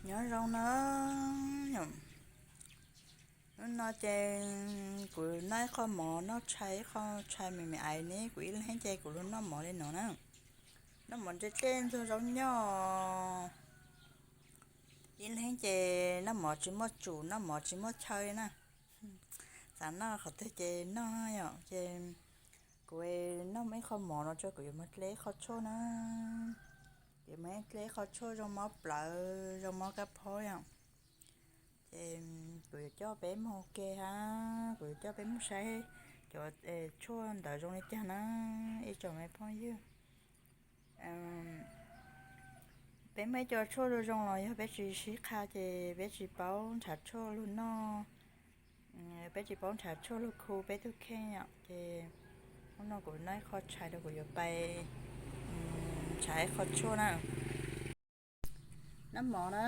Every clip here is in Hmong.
Nyob zoo na, hnub no ces kuv noj ib qho mov noj tshais, ib qho tshais me me ais ne, kuv ib leeg ces kuv los noj mov li no na. Noj mov ntshe tej ntxuag zaub nyoj, ib leeg ces noj mov tsis muaj tsum, noj mov tsis muaj chaw na. Xav noj qhov twg ces noj yom, ces kuv noj ib qho mov no tso kuv yuav mus dleb ib qho tshuaj na. Kuv yuav mus dleb ib qho tshuaj zoo mob plawv, zoo mob kab phob yom. Ces kuv yuav coj peb mus ua ke hab, kuv yuav coj peb mus saib cov tshuaj ntawd zoo li cas na, ib tsoom me phooj ywg. Peb muaj ib co tshuaj zoo zoo los yog peb tsis sib qha ces peb tsis paub nrhav tshuaj lug noj, peb tsis paub nrhav tshuaj lug khu peb tug kheej yom. Ces hnub no kuv noj ib qho tshais rau kuv yuav pais nrhav ib qho tshuaj na. Noj mov na,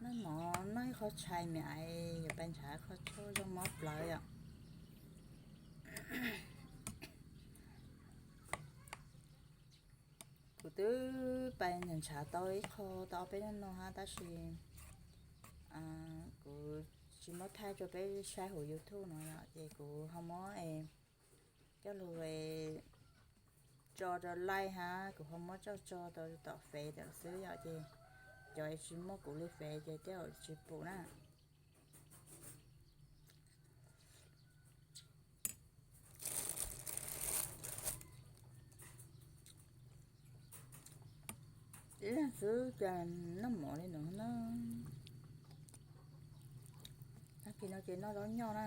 noj mov noj ib qho tshais me ais yuav pais nrhav ib qho tshuaj zoo mob plawv yom. Kuv twb pais nrhav tau ib qho tau ob peb hnub no hab tab sis kuv tsis muab thaij rau peb saib hauv YouTube no yom, ces kuv ho muab coj lug tso rau live hab kuv ho muab coj tso rau tom fev tam xwb yom, ces cov tsis muaj kuv li fev ces tej zaum tsis pum na. Ib leeg xwb cas noj mov li no na. Tag kis no ces noj zaub nyoj na.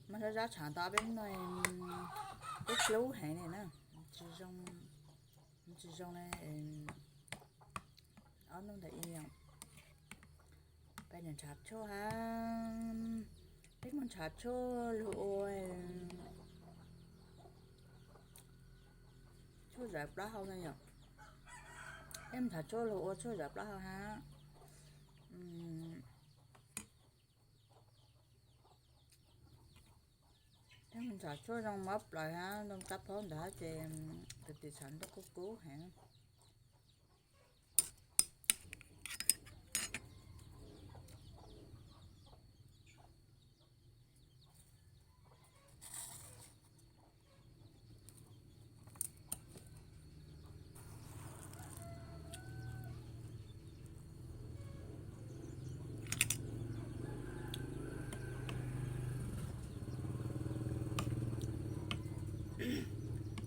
Mas zab zab tshav tau peb no, peb hlub heev li na, tsis zoo, tsis zoo li ob hnub ntawd ib yam. Peb nrhav tshuaj hab, peb mus nrhav tshuaj lug ua tshuaj zawv plaub hau na yom. Peb mus nrhav tshuaj lug ua tshuaj zawv plaub hau hab. Peb mus nrhav tshuaj zoo mob plawv hab zoo kab phaub ntawd ces tus tim tshav ntuj kub kub heev.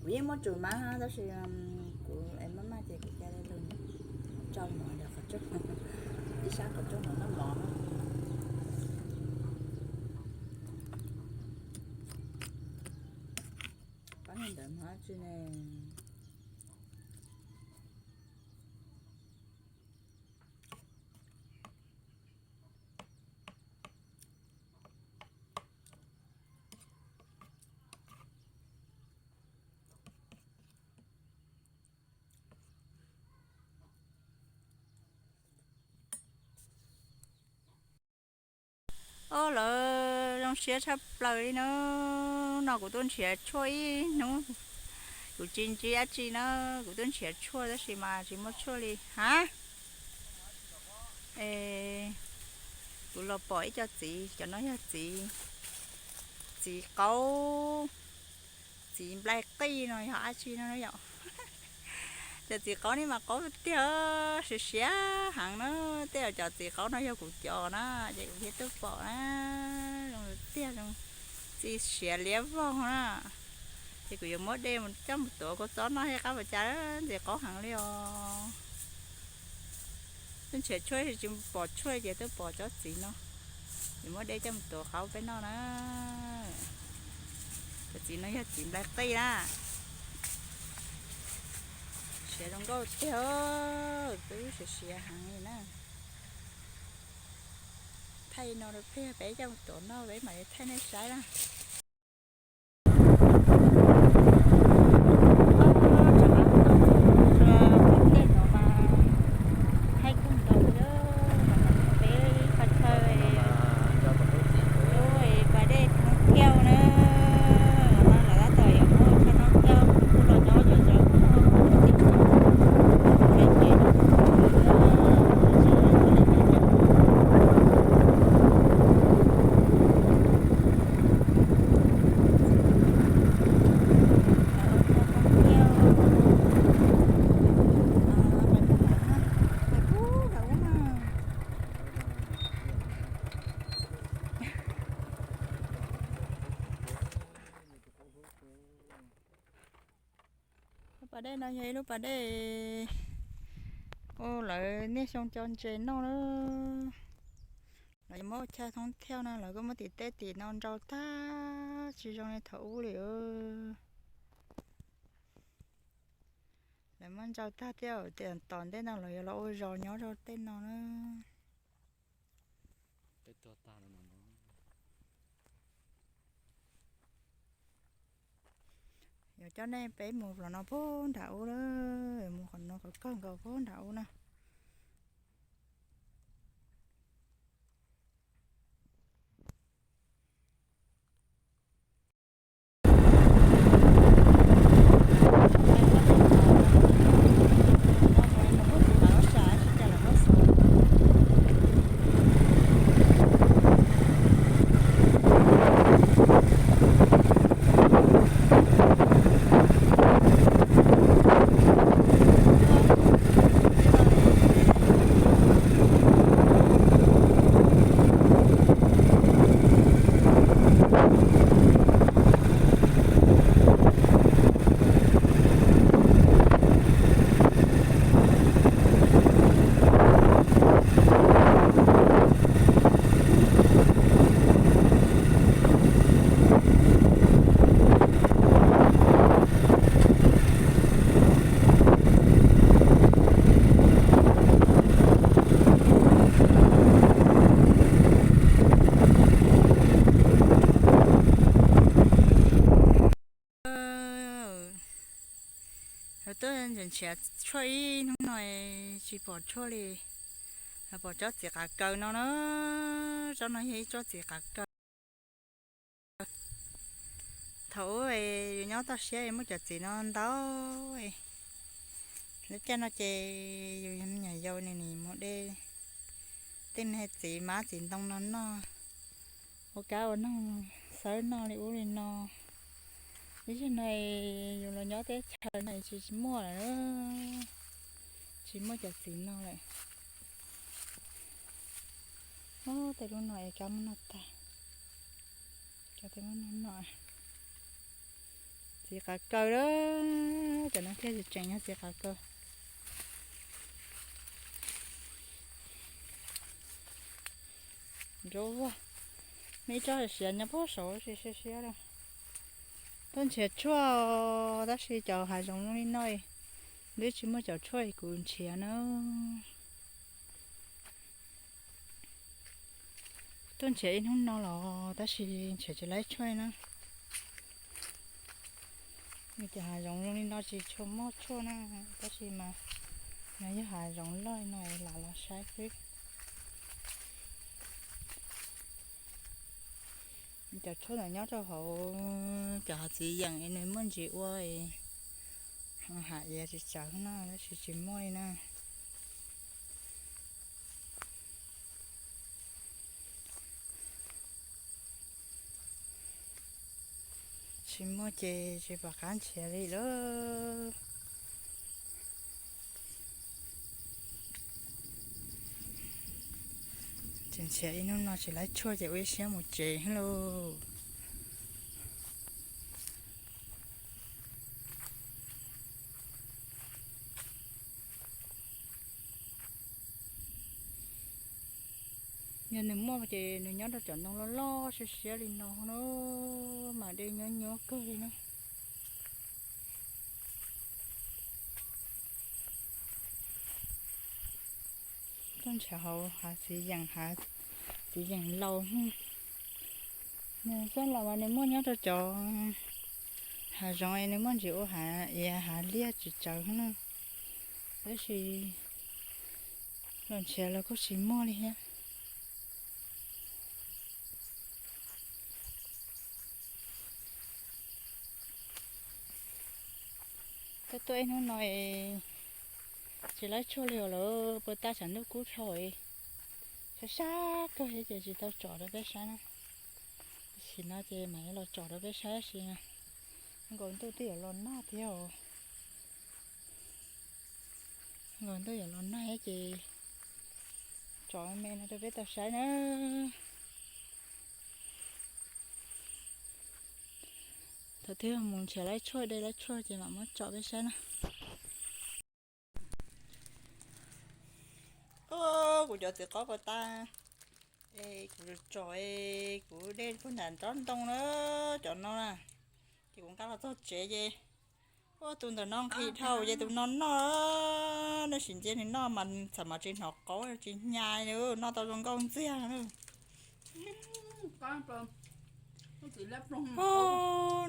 Kuv yeej muaj tsum mab hab tab sis kuv es maj maj ces kuv ca le lug tso mov ntawm qhov rooj, ib sab qhov rooj no noj mov. Pab li ntawd mas dab tsi ne. Ob, lawv zoo siab tshaj plaws li na. Hnub no kuv tuaj nrhiav tshuaj ib hnub, kuv tsis ntsib dab tsi na, kuv tuaj nrhiav tshuaj tab sis mas tsis muaj tshuaj li hab. Kuv los pom ib co txiv, cov no yog txiv, txiv qaub, txiv nplai qij no yog dab tsi no yom. Cov txiv qaub ne mas qaub tiag, siav siav heev na. Tej zaum cov txiv qaub no yog kuv cov na, ces kuv thiaj tuaj pom na. Zoo tiag, zoo txi siav liab vog na. Ces kuv yuav muab dej coj mus tuav kua txob noj thiaj qab pas cas, ntxim qaub heev li os. Tuaj nrhiav tshuaj tsis pom tshuaj ces tuaj pom tsob txiv no, yuav muab dej coj mus tuav qaub peb noj na. Cov txiv no yog txiv nplai qij na. Siav zoo nkauj tiag, twb siav siav heev li na. Thaij no rau peb, peb coj mus tuav noj peb mam li thaij nej saib na. Tej no mas haib kawg nkaus li, peb qhov Pas dej no yog ib lub pas dej uas lawv niaj xyoo cov ntses noj na. Lawv yuav muab ua chaw thoob thiaj no, lawv kuj muab tim teb tim no ntsau tag tsis zoo li thaum ub li. Lawv muab ntsau tag thiab tias tom ntej no lawv yuav los ua zos nyob rau tej no na. Yuav coj nej peb mus los no puag nram ub lawm, mus qhov no qhov kawg nkaus puag nram ub na. Lawv tuaj nrhiav tshuaj ib hnub no tsis pom tshuaj li. Lawv pom tsob txiv qav kaws no na, tsob no yog ib tsob txiv qav kaws. Thaum ub yus nyob toj siab muaj cov txiv no ntau, lub caij no ces yus yog me nyuam yaus ne nim mus de tej me txiv mab txiv ntoo no noj, ua kab ua noog xawb noj li ub li no. Ib zaug no yus los nyob teb chaws no tsis muaj lawm, tsis muaj cov txiv no lawm. Tej lub no es kab muab noj tag, kab tej muab noj noj. Txiv qav kaws lawm, cov no thiaj tseem yog txiv qav kaws. Nrov vog, muaj ib tsob siav nyob puag saud siab siab. Tuaj nrhiav tshuaj tab sis cov hav zoov zoo li no twb tsis muaj cov tshuaj kuv nrhiav na. Tuaj nrhiav ib hnub no los tab sis nrhiav tsis laib tshuaj na. Cov hav zoov zoo li no tsis tshua muaj tshuaj na, tab sis mas nws yog hav zoov loj no lam los saib xwb. Cov tshuaj ntawd nyob rau hauv cov hav txiv yeem es nws muaj ntsis ua es hav iav tsis tsawv no tab sis tsis muaj li na. Tsis muaj ces tsis pom qab nrhiav li lawm. Tseem nrhiav ib hnub no tsis laib tshuaj ces ua ib siab mus tsev lauj. Yog nws muaj ces nws nyob rau cov ntoo loj loj siab siab li no na, mas dej nyuab nyuab kawg li na. Tuaj nrhiav hauv hav txiv yeem, hav txiv yeem laus. Nws xab laus mas nws muaj nyob rau cov hav zoov es nws muaj ntsis ua hav iav hav liaj tsis tsawv na, tab sis los nrhiav los kuj tsis muaj li thiab. Tuaj tuaj ib hnub no es tsis laib tshuaj li os lawm, puag ta tshav ntuj kub dhau, sab sab kawg thiab ces tsis tau tsom rau peb saib na. Tam sim no ces mam los tsom rau peb saib tab sis nkaus ntuj twb yuav los nag thiab os. Nkaus ntuj yuav los nag thiab ces tsom me no rau peb tau saib na. Thaum twg mus nrhiav laib tshuaj de laib tshuaj ces mam muab tsom peb saib na. Cov txiv qaub ko tas, es kuv tsom, kuv de puag nram nrob ntoo na, cov no na, ces kuv nqa los txog tsev ces, ua tus ntawm no nqhis dhau ces tus no noj, nej sim ntsia nws noj mas txawm mas tsis hnov qaub tsis hnyav li, noj tau zoo nkauj ntxiag.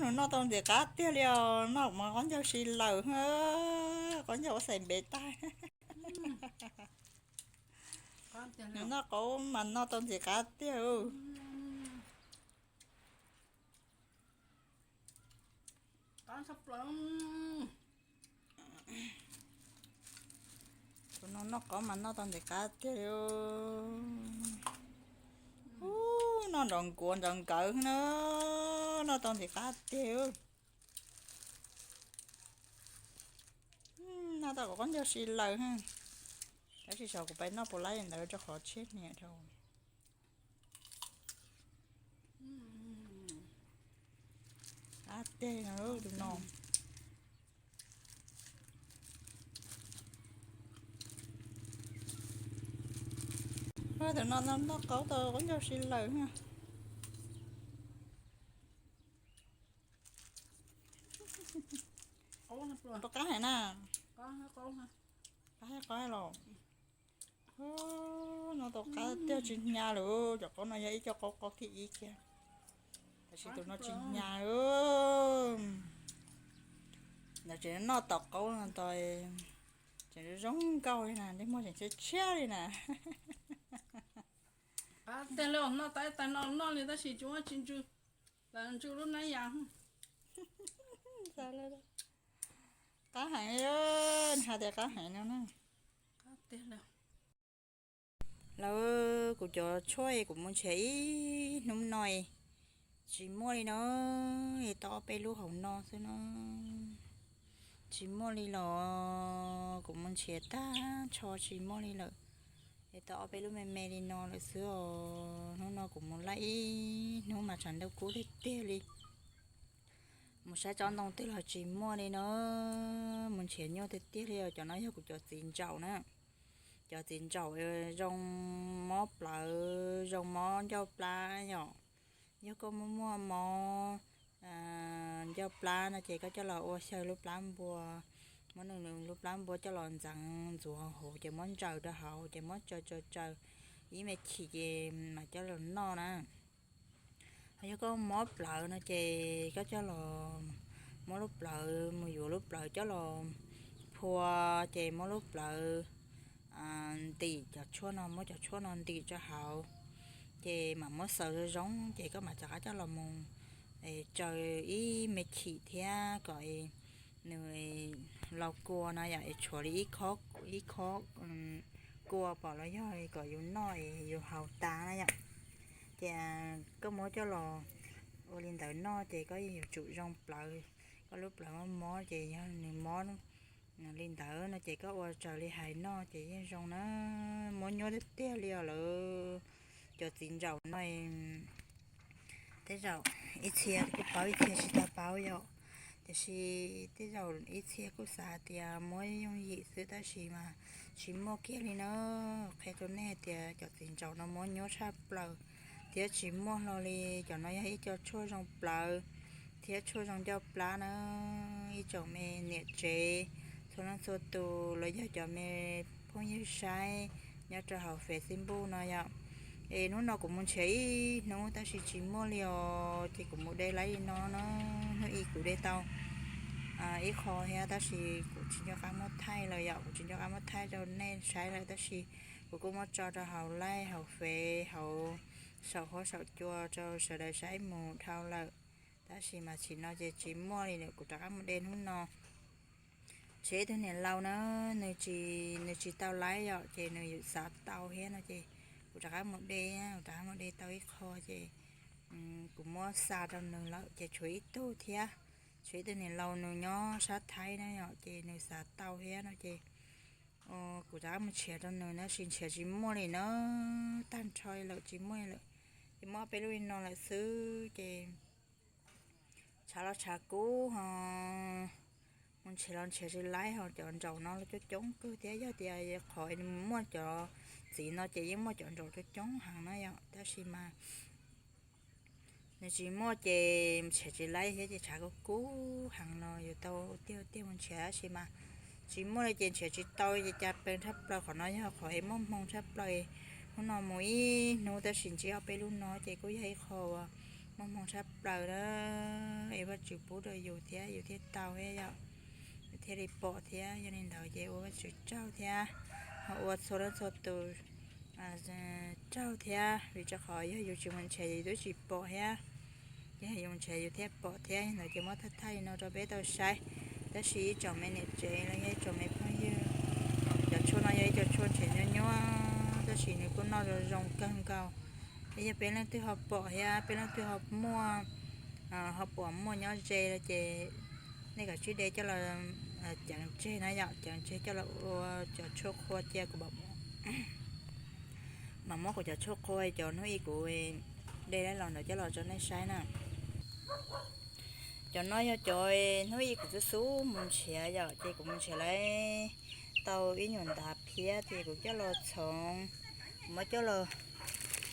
Nws noj tau ntxim qab tiag li os, noj mas qaub ncaug si lawm, qaub ncaug ua xais npev tag. Nws noj qaub mas noj tau ntxim qab tiag. Tus no noj qaub mas noj tau ntxim qab tiag li. Ub, noj nrov nkuav nrov nkawv na, noj tau ntxim qab tiag. Noj tau kom qaub ncaug si lawm. Tab sis xyov kuv pais noj puas laib ntawd rau qhov tshiab niam rau. Qab tiag no tus no. Tus no noj qaub tau qaub ncaug si lawm. Qab heev na. Qab heev los. Noj tau qab tiag tsis hnyav lawm, cov qaub no yog ib co qaub qaub thib ib kiag. Tab sis tus no tsis hnyav. Ntawd tseem noj tom qaub no tau, tseem zoo nkauj li na, ntsej muag tseem tshiab tshiab li na. Qab tiag li, noj tais tais no noj li tab sis tsis muaj tsis ntsws, lam ntsws lub nab yas. Qab heev, nws hais tias qab heev no na. Lawv, kuv cov tshuaj kuv mus nrhiav ib hnub no tsis muaj li no, es tau ob peb lub hauv no xwb no. Tsis muaj li los kuv mus nrhiav tag nrho tsis muaj li lawm, es tau ob peb lub me me li no lawm xwb os. Hnub no kuv mus laij ib hnub mas tshav ntuj kub tiag tiag li. Mus saib tsob ntoo twg los tsis muaj li no, mus nrhiav nyuaj tiag tiag li os. Cov no yog kuv cov txiv ntsaum na, cov txiv ntsaum zoo mob plawv zoo mob ncauj plab yom. Yog koj muaj muaj mob ncauj plab no ces koj coj los ua xyaw lub plab npua, muab nws lub plab npua coj los ntxeev ntxuav hauv ces muab ntsaws rau hauv ces muab tsaws tsaws tsaws ib me chim ces mam coj los noj na. Ho yog koj mob plawv no ces koj coj los muab lub plawv mus yuav lub plawv coj los phua, ces muab lub plawv ntim cov tshuaj no, muab cov tshuaj no ntim rau hauv, ces mam muab xaws zoo zoo ces koj mam rov qab coj los mus tsaws ib me chim thiab kom nws laus kua no yom, es tshuav li ib khob, ib khob kua pom los yog kom yus noj es yus haus tas na yom. Ces koj muab coj los ua li ntawd noj ces koj yeej yuav tsum zoo plawv. Koj lub plawv mob mob ces yog nws mob li ntawd no ces koj ua raws li hais noj ces yeej zoo na. Muab nyuaj tiag tiag li os lawv. Cov txiv ntsaum no tej zaum ib txhia kuj paub ib txhia tsis tau paub yom, tiam sis tej zaum ib txhia kuj xav tias muab yooj yim xwb tab sis mas tsis muaj kiag li na. Qhia rau nej tias cov txiv ntsaum no muab nyuaj tshaj plaws thiab tsis muaj hlo li. Cov no yog ib co tshuaj zoo plawv thiab tshuaj zoo ncauj plab na. Ib tsoom me niam tsev txhua leej txhua tus los yog cov me phooj ywg saib nyob rau hauv Facebook no yom. Es hnub no kuv mus nrhiav ib hnub tab sis tsis muaj li os, ces kuv mus de laib li no na. Hnub ib kuv de tau ib qho thiab tab sis kuv tsis nco qab muab thaij lawm yom, kuv tsis nco qab muab thaij rau nej saib lawm tab sis kuv kuj muab tso rau hauv live hauv Fev hauv saum huab saum cua rau sawv daws saib mus dhau lawm. Tab sis mas tsim no ces tsis muaj li lawm, kuv rov qab mus de hnub no. Tshuav ib tug niam laus na, nws tsis, nws tsis tau laib yom, ces nws xav tau thiab no ces kuv rov qab mus de, kuv rov qab mus de tau ib qho ces kuv muab xa rau nws lawm ces tshuav ib tug thiab. Tshuav ib tug niam laus nws nyob sab Thaib na yom, ces nws xav tau thiab no ces kuv rov qab mus nrhiav rau nws tab sis nrhiav tsis muaj li na, tag nrho lawm tsis muaj li lawm. Ces muaj ob peb lub li no lawm xwb ces tshav los tshav kub ho mus nrhiav los nrhiav tsis laib ho cov ntsaum no los coob coob kawg thiab. Yog tias qhov muaj cov Txiv no ces yeej muaj cov nraum coob coob heev na yom, tab sis mas nws tsis muaj ces nrhiav tsis laib thiab ces tshav kub kub heev los yus tau tiag tiag mus nrhiav, tab sis mas tsis muaj li ces nrhiav tsis tau ces cas pees tshaj plaws. Qhov no yog qhov es muaj hmoo tshaj plaws. Hnub no mus ib hnub tab sis ntsib ob peb lub no ces kuj yog ib qho uas muaj hmoo tshaj plaws na. Es Vajtswv pub rau yus thiab yus thiaj tau thiab yom, yus thiaj li pom thiab. Yog li ntawd ces ua Vajtswv tsaug thiab ho ua txhua leej txhua tus tsaug thiab, vim rau qhov yog yus tsis mus nrhiav yus twb tsis pom thiab. Ces yus nrhiav yus thiaj pom thiab. Ntawd ces muab thaij thaij li no rau peb tau saib. Tab sis ib tsoom me niam tsev los yog ib tsoom me phooj ywg, cov tshuaj no yog ib co tshuaj nrhiav nyuaj nyuaj tab sis nws kuj noj zoo zoo kawg nkaus. Es yog peb leej twg ho pom thiab peb leej twg ho muaj, ho pom muaj nyob ze no ces nej kav tsij de coj los ceev tseg na yom, ceev tseg coj los ua cov tshuaj qhua cia kuv mam muab kuv cov tshuaj qhua cov hnub ib kuv de los ntawd coj los rau nej saib na. Cov no yog cov hnub ib kuv xub xub mus nrhiav yom, ces kuv mus nrhiav lawm tau ib nyuag ntav phiab ces kuv coj los txhoov, kuv muab coj los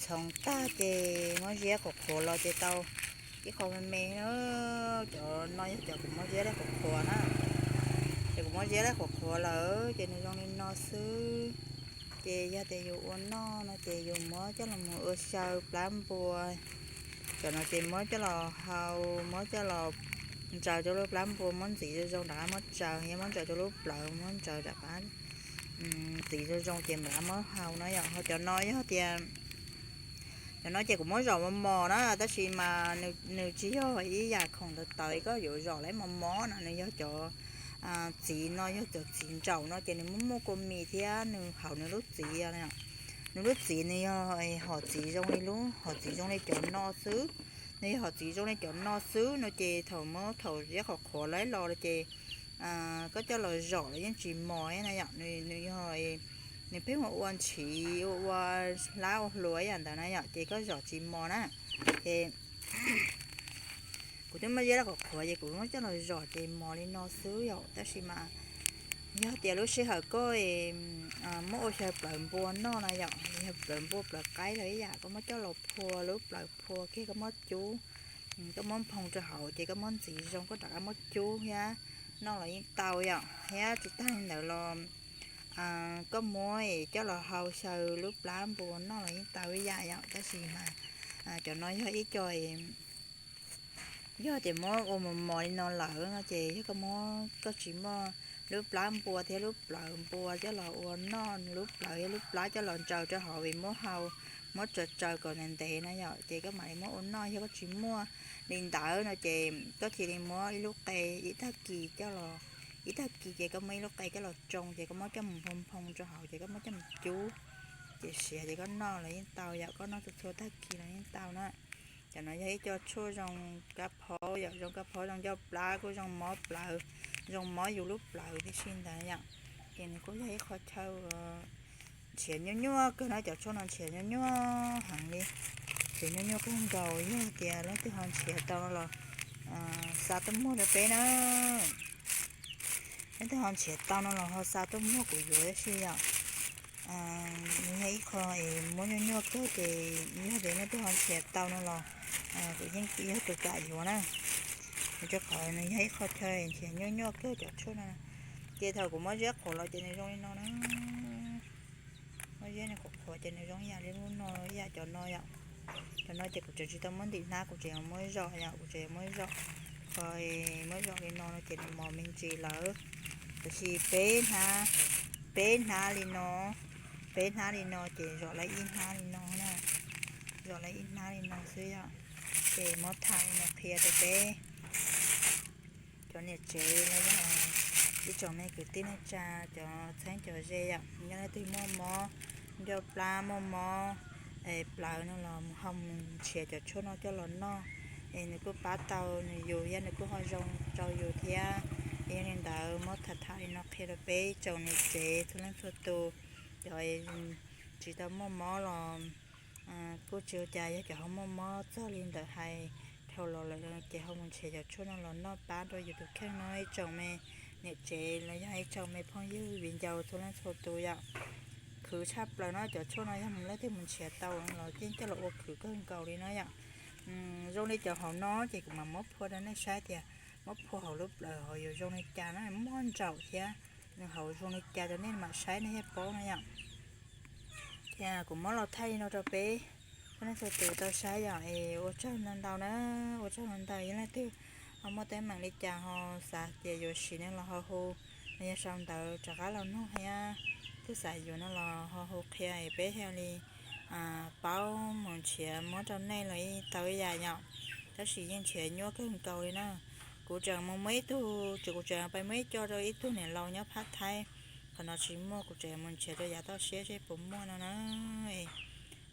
txhoov tag ces muab ziab qhuav qhuav los ces tau ib qho me me na. Cov no yog cov kuv muab ziab laib qhuav qhuav na. Ces kuv muab ziab laib qhuav qhuav lawm ces nws zoo li no xwb. Ces yog tias yus ua noj no ces yus muab coj los mus ua xyaw plab npua. Cov no ces muab coj los hau, muab coj los ntsaws rau lub plab npua, muab ntxiv zoo zoo rov qab muab tsaws, yog muab ntsaws rau lub plawv, muab ntsaws rov qab ntxiv zoo zoo ces mam muab hau no yom. Ho cov no yog tias, cov no ces kuv muab zom mos mos na, tab sis mas nws tsis yog ib yam khoom tawv tawv koj yuav zom laib mos mos no, nws yog cov txiv no yog cov txiv nraum no ces nws muaj muaj kua mis thiab nws haum nws lub txiv. Nws lub txiv nws yog hom txiv zoo li lub hom txiv zoo li cov no xwb. Nws yog hom txiv zoo li cov no xwb no ces thaum muab thaum ziab qhuav qhuav laib los ces koj coj los zom los yeej tsis mos na yom. Nws yog, nws pheej ua ua ntshiv ua ua hlab ua hlua ib yam ntawd na yom, ces koj zom tsis mos na. Ces kuv twb muab ziab laib qhuav qhuav ces kuv muab coj los zom ces mos li no xwb yom. Tab sis mas yog tias lub sij hawm koj muab ua xyaw plawv npua noj na yom, xyaw plawv npua plawv qaib los ib yam, koj muab coj los phua lub plawv phua kiag koj muab cub, koj muab nphoo rau hauv ces koj muab ntxiv zoo koj rov qab muab cub thiab noj los yeej tau yom. Thiab tsis tag li ntawd los koj muab coj los hau xyaw lub plab npua noj los yeej tau ib yam yom. Tab sis mas cov no yog ib co, yog tias muab ua mos mos li no lawm no ces yog koj muab, koj tsis muaj lub plab npua thiab lub plawv npua coj los ua noj, lub plawv thiab lub plab coj los ntsaws rau hauv vim muab hau, muab tsaws tsaws kom ntev ntev na yom, ces koj mam li muab ua noj. Yog koj tsis muaj li ntawd no ces koj cia li muab ib lub qe ib tag kis coj los, ib tag kis ces koj muab ib lub qe coj los tsoo ces koj muab coj mus nphoo nphoo rau hauv ces koj muab coj mus cub ces siav ces koj noj los yeej tau yom, koj noj txhua txhua tag kis los yeej tau na. Cov no yog ib co tshuaj zoo kab phaub yom, zoo kab phaub zoo ncauj plab kuj zoo mob plawv, zoo mob yus lub plawv tib si ntawd yom. Ces nws kuj yog ib qho chaw nrhiav nyuaj nyuaj kawg na, cov tshuaj no nrhiav nyuaj nyuaj heev li. Nrhiav nyuaj nyuaj kawg nkaus, yog tias leej twg ho nrhiav tau no los xa tuaj muag rau peb na. Leej twg ho nrhiav tau no los ho xa tuaj muag kuv yuav tab sis yom. Nws yog ib qho es muab nyuaj nyuaj kawg ces yog tias leej twg ho nrhiav tau no los kuv yeej yog tus kam yuav na. Rau qhov nws yog ib qho chaw nrhiav nyuaj nyuaj kawg cov tshuaj no. Ces thaum kuv muab ziab qhuav los ces nws zoo li no na. Muab ziab nws qhuav qhuav ces nws zoo ib yam li lub no ib yam cov no yom. Cov no ces kuv tseem tsis tau muab ntim hnab, kuv tseem yuav muab zom yom, kuv tseem yuav muab zom. Qhov muab zom li no no ces nws mos me ntsis lawm. Tiam sis peb hnab, peb hnab li no, peb hnab li no ces zom laib ib hnab li no na. Zom laib ib hnab li no xwb yom. Ces muab tham li no qhia rau peb cov niam tsev los yog ib tsoom me kwv tij neej tsa, cov txheeb cov ze yom, yog leej twg muaj mob ncauj plab muaj mob plawv no los ho mus nrhiav cov tshuaj no coj los noj, es nws kuj pab tau nws yus thiab nws kuj ho zoo rau yus thiab. Es yog li ntawd muab tham tham li no qhia rau peb tsoom niam tsev txhua leej txhua tus, cov tsis tau muaj mob los kuj tsis ua cas, yog cov ho muaj mob txog li ntawd hais dhau los lawm ces ho mus nrhiav cov tshuaj no los noj pab rau yus tus kheej no ib tsoom me niam tsev los yog ib tsoom me phooj ywg viv ncaus txhua leej txhua tus yom. khwv tshaj plaws no. Cov tshuaj no yog mus leej twg mus nrhiav tau los yeej coj los ua khwv kawg nkaus li no yom. Zoo li cov hauv no ces kuv mam muab phua rau nej saib tias muab phua hauv lub plawv hauv yuav zoo li cas na, muaj nraum thiab nws hauv zoo li cas rau nej mam saib nej thiaj paub no yom. Ces kuv muab los thaij li no rau peb txhua leej txhua tus tau saib yom. Es ua tsaug ntau ntau na, ua tsaug ntau ntau. Yog leej twg ho muaj teeb meem li cas ho xav tias yuav siv no los ho hu, no yog sau ntawv rov qab los nug thiab, twb xav yuav no los ho hu qhia es peb thiaj li paub mus nrhiav muab rau nej los ib tau ib yam yom. Tab sis yeej nrhiav nyuaj kawg nkaus li na. Kuv tseem mus muaj ib tug, kuv tseem pais muab ib co rau ib tug niam laus nyob Phab Thaib, qhov no tsis muaj, kuv tseem mus nrhiav rau yav toj siab seb puas muaj no na.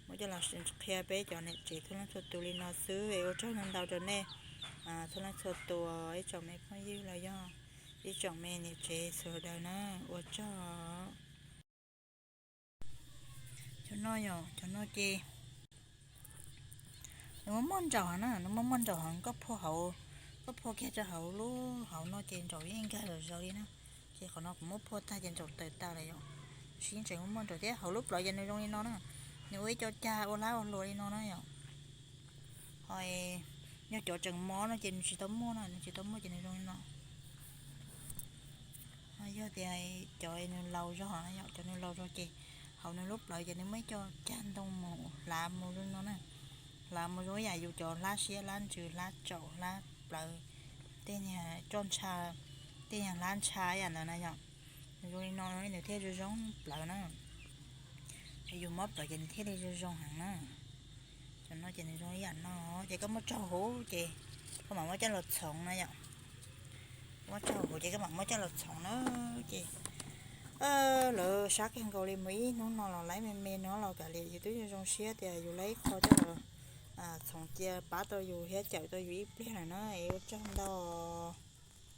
Muab coj los qhia peb cov niam tsev txhua leej txhua tus li no xwb es ua tsaug ntau ntau rau nej txhua leej txhua tus, ib tsoom me phooj ywg los yog ib tsoom me niam tsev sawv daws na, ua tsaug. Cov no yom, cov no ces nws muaj muaj nraum heev na, nws muaj muaj nraum heev, koj phua hauv, koj phua kiag rau hauv lub hauv no ces nraum yeej nkag zom zaws li na. Ces qhov no kuv muab phua tag ces nraum tawm tas lawm yom. Tab sis yeej tseem muaj muaj nraum thiab, hauv lub plawv ces nws zoo li no na, nws ua ib co cag ua lab ua luas li no na yom. Ho yog cov tseem mob no ces nws tsis tau muaj na, nws tsis tau muaj ces nws zoo li no. Ho yog tias cov nws laus zog na yom, cov nws laus zog ces hauv nws lub plawv ces nws muaj ib co cag ntoo mus hlav mus zoo no na. Hlav mus zoo ib yam yus cov hlab siab hlab ntsws hlab tsaum hlab plawv, tej niag roj ntsha, tej niag hlab ntsha ib yam ntawd na yom. Nws zoo li no nws thiaj zoo zoo plawv na. Yus mob plawv ces nws thiaj li zoo zoo heev na. Cov no ces nws zoo ib yam no, ces koj muab tso huv ces koj mam muab coj los txhoov na yom. Muab tso huv ces koj mam muab coj los txhoov na. Ces lawv sab kawg nkaus li, mus ib hnub no los laib me me no los kav liam, yus twb zoo zoo siab tias yus laib ib qho coj los txhoov cia pab tau yus thiab cawm tau yus ib pliag lawm na. Es ua tsaug ntau.